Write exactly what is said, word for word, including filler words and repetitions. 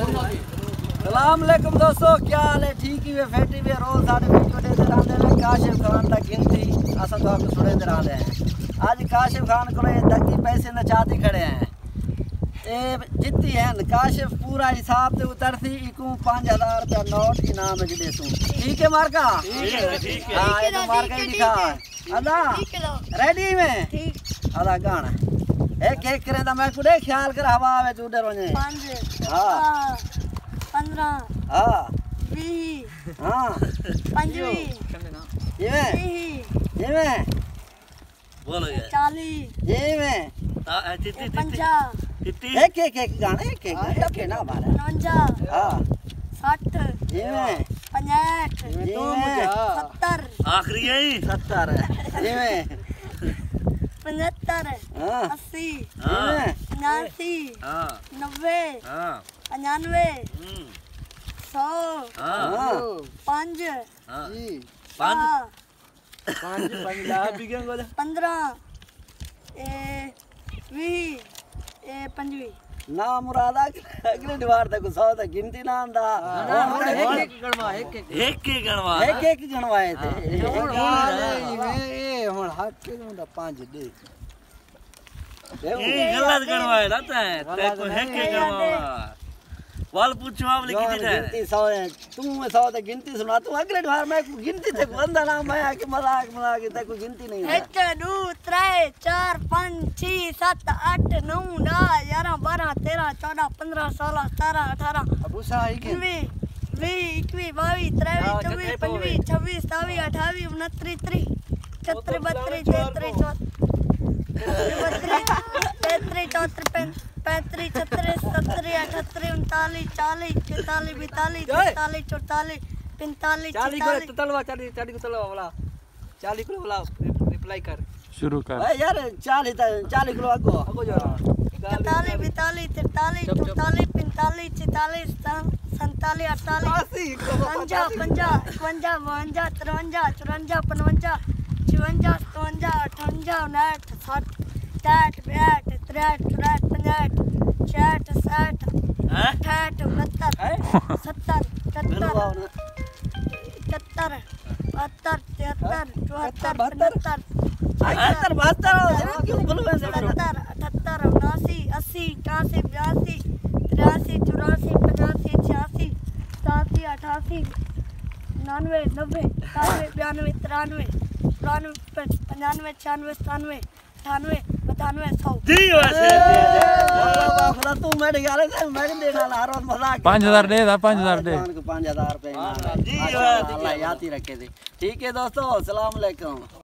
السلام علیکم دوستو، کیا حال ہے؟ ٹھیک ہی ہے؟ فٹ ہی ہے؟ روز ساݙے ویڈیو ݙیندے رہندے ہیں۔ کاشف خان دا گنتی اساں تہاکوں سݨیندے رہندے ہیں۔ اڄ کاشف خان کولوں اے دگی پیسے نچاتی کھڑے ہیں۔ اے جتی ہیں، کاشف پورا حساب تے اترسی، ایکوں پنج ہزار روپیہ نوٹ انعام وچ ݙیسوں۔ ٹھیک ہے مارکا؟ ٹھیک ہے، ٹھیک ہے۔ ہاں، اے تو مارکا ہی ٹھیک ہے، لکھا ٹھیک ہے۔ ہے۔ اللہ، ریڈی میں؟ ٹھیک۔ اللہ گانا۔ ہک ہک کریں تاں میکوں ݙے، خیال کر ہوا وچ اݙر ونڄے۔ پنج۔ ہاں۔ ہاں۔ پندرہ۔ ہاں۔ ویہہ۔ ہاں۔ پنجویہہ۔ جیویں۔ تریہہ۔ جیویں۔ بولو یار۔ چالیہہ۔ جیویں۔ تا-، اے تتی، تتی۔ پنجاہ۔ تتی۔ ہک، ہک، ہک گانا، ہک، ہک گانا، ڈھکے نہ مارے۔ پنونجاہ۔ ہاں۔ سٹھ۔ جیویں۔ پنجاہٹھ۔ جیویں۔ ستر۔ آخری ہے۔ ستر۔ جیویں۔ پچھتر۔ ہاں۔ اسی۔ ہاں۔ جیویں۔ پچاسی۔ ہاں۔ نوے۔ ہاں۔ پنجانوے۔ ہوں۔ سو۔ ہاں۔ ہاں۔ پنج۔ ہاں۔ جی۔ پنج۔ ہاں۔ پنج، پنج لاہ بھی کیوں گولا؟ پندرہ، اے ویہہ، اے پنجویہہ۔ نہ مراد، اگ-، اڳلے ݙیہاڑ تک سو تے گنتی نہ آندا۔ ہاں، ہݨ ہݨ ہک ہک گݨوا، ہک ہک۔ ہک ہک گݨوا۔ ہک ہک گݨوائے تے۔ ہاں۔ ہݨ، ہݨ، اے، اے، ہݨ حق ہے، ہݨ پنج ݙے۔ اے غلط گݨوائے نا تیں، غلط تیکوں ہک ہی گݨواوݨا۔ ول پچھو، اولی یار، کیتی تیں؟ گنتی سو ہے۔ توں سو تے گنتی سݨا، توں اڳلے ݙیہاڑ میکوں گنتی تے کو آندا نا، میں آکھیا مذاق، مذاق، تیکوں گنتی نہیں آندا۔ ہک، ݙو، ترے، چار، پنج، چھی، ست، اٹھ، نو، ݙاہ، یارہاں، ٻارہاں، تیرہاں، چوݙاں، پندرہاں، سولہاں، سترہاں، اٹھارہاں، ابو سا آئی گئے۔ انویہہ، ویہہ، اکویہہ، ٻاویہہ، تریویہہ، ہاں، چوویہہ، چکرے پوے۔ پنجویہہ، چھویہہ، ستاویہہ، اٹھاویہہ، انتریہہ، تریہہ، چوتریہہ، بتریہہ، تیتریہہ، چوتریہہ، تیتریہہ، چوتریہہ، پین-، پینتریہہ، چھتریہہ، ستریہہ، اٹھتریہہ، انتالیہہ، چالیہہ، اکتالیہہ، ٻتالیہہ، تریتالیہہ، چوتالیہہ، پنتالیہہ، چالیہہ کو چھتالیہہ۔ تلوا، چالیہہ، چالیہہ کو تلوا والا۔ چالیہہ کو والا ریپ-، ریپلائی کر۔ شروع کر۔ اے یار، چالیہہ تا-، چالیہہ کو اڳوں۔ اڳوں جا۔ اکتالیہہ، ٻتالیہہ، تریتالیہہ، چپ، چپ۔ چوتالیہہ، پنتالیہہ، چھتالیہہ، ستالیہہ، اٹھتالیہہ، ستاسی، اکوجا، پنجاہ، پنجاہ، اکوجا، ٻاوجا، ترونجا، چورونجا، پنونجا، چھونجا، ستونجا، اٹھونجا، انہٹھ، سٹھ، تریہٹھ، ٻیاہٹھ، تریہٹھ، چوہٹھ، پنجاہٹھ، چھیاہٹھ، ساٹھ، ہاں؟ اٹھاہٹھ، انہتر، ہاں؟ ستر، اٹھتر، بولو آؤ نا۔ اکہتر، ٻہتر، تہتر، چوہتر، بہتر۔ پنہتر، اٹھتر، بہتر ہو، ذرا کیوں بولو میں ذرا؟ ستر، اٹھتر، اناسی، اسی، اکاسی، بیاسی، تریاسی، چوراسی، پچاسی، چھیاسی، ستاسی، اٹھاسی، ننانوے، نوے، اکانوے، بیانوے، ترانوے، چورانوے، پنجانوے، چھیانوے، ستانوے، اٹھانوے، ستانوے، سو۔ جی ویسے۔ واہ، واہ، خدا، توں میݙے یار، میں ݙے نال ہر روز مذاق پنج ہزار ݙے دا، پنج ہزار ݙے۔ جان کو پنج ہزار روپے انعام ہے۔ جی ماشاءاللہ، ویسے۔ اللہ یاد ہی رکھے دے۔ ٹھیک ہے دوستو، السلام علیکم۔